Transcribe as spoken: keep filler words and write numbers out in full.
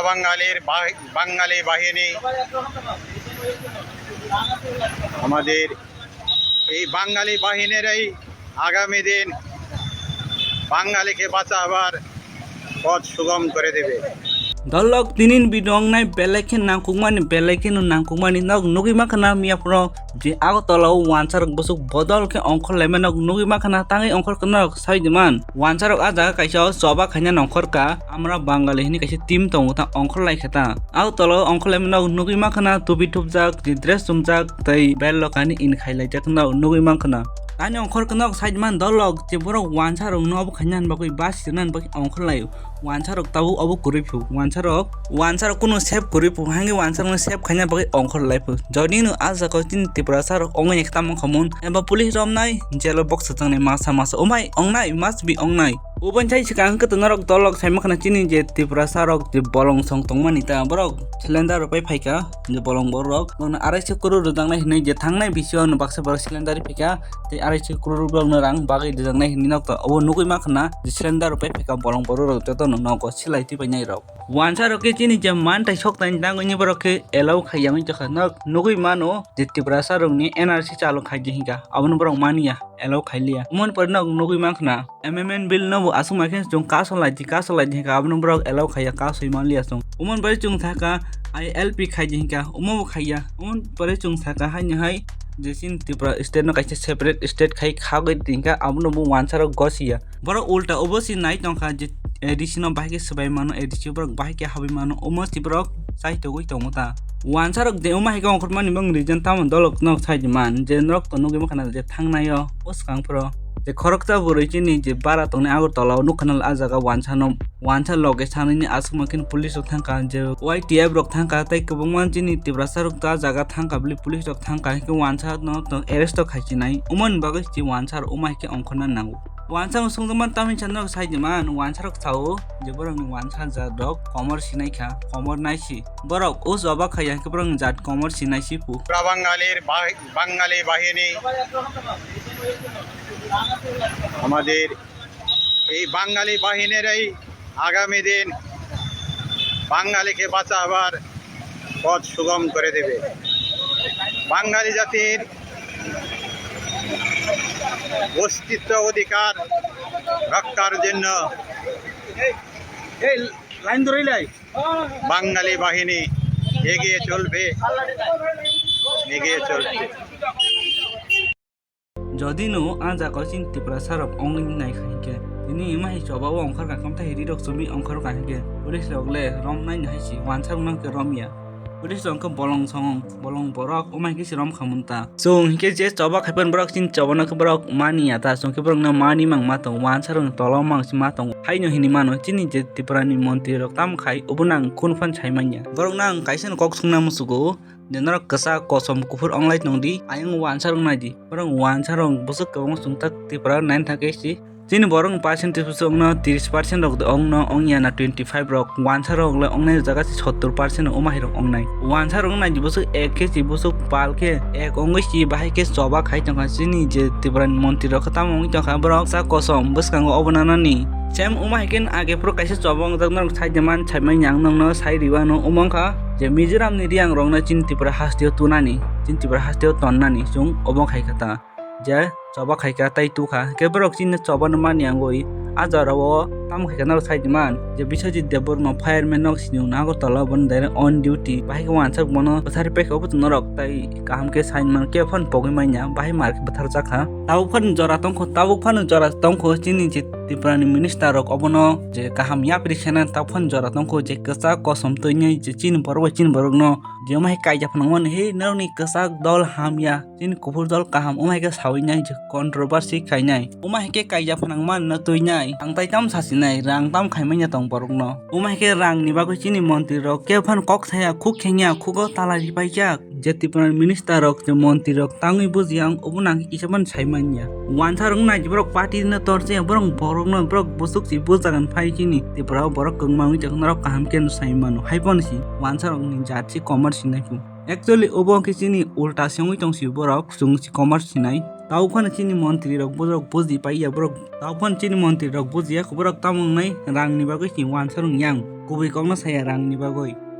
বাঙালির বাহি-, বাঙালি বাহিনী, আমাদের এই বাঙালি বাহিনীরাই আগামী দিন বাঙালিকে বাঁচাবার পথ সুগম করে দেবে। Dolok tinin bini ongnai belai khe nangkukmani, belai kheno nangkukmani nok nugwi mankha na miya phoro je Agartala o wansa rok bwswk bodol khe ongkhor laimano nugwi mankha na tangwi ongkhor kwna rok sai di man. Wansa rok ah jaga kaisa o choba khaina nongkhor ka, Amra Bangali hwnwi kaisa team tongo ta ongkhor lai khe ta. Agartala o ongkhor laimano nugwi mankha na tupi thupjak, je dress chumjak tei bel rok ani in khai laijak no nugwi mankha na. Tani ongkhor kwna rok sai di man Dolok je borok wansa rok no obo khaina bagwi bus rwna bagwi ongkhor lai o. Wansa rok tabuk obo kwrwi phu. Wansa rok, wansa rok kunu save kwrwi phu. Hangwi wansa rok no save khaina bagwi ongkhor lai phu. Jodi no ah jaga o chini Tiprasa rok ongwi khe tamo khamun. Eba police romnai, jail o box changnai masa masa. Omai ongnai, must be ongnai. Ubon chai swkang hwnkhe to norok Dolok sai mankha na chini je Tiprasa rok je bolong song tongmani ta borok cylinder rok pai phaikha je bolong borok. Bono arai se kwrwi rwjaknai hinwi je thangnai bisio no baksa borok cylinder rw phaikha. Tei arai se kwrwi borokno rang bagwi rwjaknai hinwi nok to obo nugwi mankha na je cylinder rw pai phaikha bolong borok rok jotono nogo silai twi painai rok. Wansa rok khe chini je man tai sok tai tangwi ni borok khe allow khai ya wngwi tongkha nok nugwi mano je Tiprasa rokni N R C chalo khai di hinkha abono borok manya allow khai liya. Umon pore nok nugwi mankha na M M N bill no bo aswk ma khe chwng kaso lai di, kaso lai di hinkha abono borok allow khai ya, kasoi man liya chwng. Umon pore chwng sakha I L P khai di hinkha omo bo khai ya. Umon pore chwng sakha haino hai je chini Tripura state no kaisa separate state khai khagwi di hinkha abono bo wansa rok gosi ya. Borok ulta obo se nai tongkha je A D C no bahai khe swbai mano, A D C borok bahai khe habwi mano, omo se borok chai togwi tongo ta. Wansa rok de omo hai khe ongkhormani bang region tamo Dolok no sai di man je norok to nugwi mankha na je thangnai o o swkang phoro je khoroksa bwrwi chini je bara tongnai Agartala o nukha na ah jaga wansa no, wansa loge sanini aswk mankhe police rok thangkha je Y T F rok thangkha tei kwbangma chini Tiprasa rok ta jaga thangkha bili police rok thangkha hwnkhe wansa no to arrest o khai sinai omoni bagwi se wansa rok omo hai khe ongkhorna nango. Wansa no songjakmani tamni channel rok sai di man, wansa rok sao je borokni wansa jat rok komor sinai kha, komor nai si. Borok o choba khai ya khe borokni jat komor sinai si pu. বাঙালির বাহি-, বাঙালি বাহিনী, আমাদের এই বাঙালি বাহিনীরাই আগামী দিন বাঙালিকে বাঁচাবার পথ সুগম করে দেবে। বাঙালি জাতির অস্তিত্ব অধিকার রক্ষার জন্য এই লাইন ধরেই লাই। বাঙালি বাহিনী এগিয়ে চলবে, এগিয়ে চলবে। Jodi no ah jaga o chini Tiprasa rok ongwi nai kha hinkhe, tini ema hai choba o ongkhor kha khe, tei ree rok chumui ongkhor kha hinkhe, police rok le rom nai hai si, wansa rok no khe rom ya. Police rok khe bolong song, bolong borok, omo hai khe se rom kha mun ta. Chwng hinkhe je choba khai phano borok chini choba no khe borok mani ya ta, chwng khe borok no mani mang ma tongo, wansa rok ni tola o mang se ma tongo. Haino hinwi mano, chini je Tripura ni montri rok tamo khai, obo no ang kunu phano sai man ya. Borok no ang kaisa no kok sungna musugo. Je norok kwchak kosom kuphur onglai tongdi, ayang wansa rok naidi. Borok wansa rok bwswk kwbangma chwngthak Tripura naina thangkhe si. Chini borok ni percentage bwswk wngno tris percent rok de ongno ongya na twenty five rok wansa rok le ongnai jaga si sottor percent rok omo hai rok ongnai. Wansa rok naidi bwswk ek khe si bwswk pal khe ek ongwi si bahai khe choba khai tongkha chini je Tripura ni montri rok tamo ongwi tongkha borok kwchak kosom bwskango obo nanani. Sem omo hai khe age phuru kaisa choba wngjak norok sai de man sai manya ang nokno sai riwano omo wngkha. Je Mizoram ni Reang rok no chini Tripura haste o tunani, chini Tripura haste o tonnani chwng obo khai kha ta. Je choba khai kha tei tu kha, hwnkhe borok chini choba no mani yangwi ah jora o tamo khai kha norok sai di man. Je Biswajit Debbarma fireman nok sini Agartala o bono direct on duty, bahai khe wansa bono bwthar pekha obo to norok tai kaham khe sai man khe phano pogwi manya, bahai mar khe bwthar jak kha. Tabuk phano jora tongkho, tabuk phano jora tongkho chini je Tripura ni minister rok obono je kaham yapri khena tabuk phano jora tongkho je kwchak kosom twi nai je chini borok bai chini borok no. Jemai kaija phwnangmani, "He, norokni kwchak dol hamya, chini kuphur dol kaham," wngmai khe sawi nai, controversy khainai. Wngmai khe kaija phwnangmani no twi nai, ang tai tamo sasinai, rang tamo khaimanya tong borokno. Wngmai khe rangni bagwi chini montri rok khe phano kok saya, khuk khengya, khugo tala ripaijak. Je Tripura ni minister rok, je montri rok tangwi bujiya, ang obo nang kisa phano sai manya. Wansa rok nai borok party no torjaya, borok borok no borok bwswk si bujagan phai chini. Tripura o borok kwbangma wngwi tongkha, norok kaham khe no sai mano. Hai phano si wansa rok ni jat si komor sinai phu. Actually, obo khe chini ulta se wngwi tong si borok, chwng si komor sinai. Tabuk phano chini montri rok borok buji paiya, borok tabuk phano chini montri rok bujiya, borok tamo wngnai rang ni bagwi si wansa rok yang. Kubui kokno saya rangni bagwi.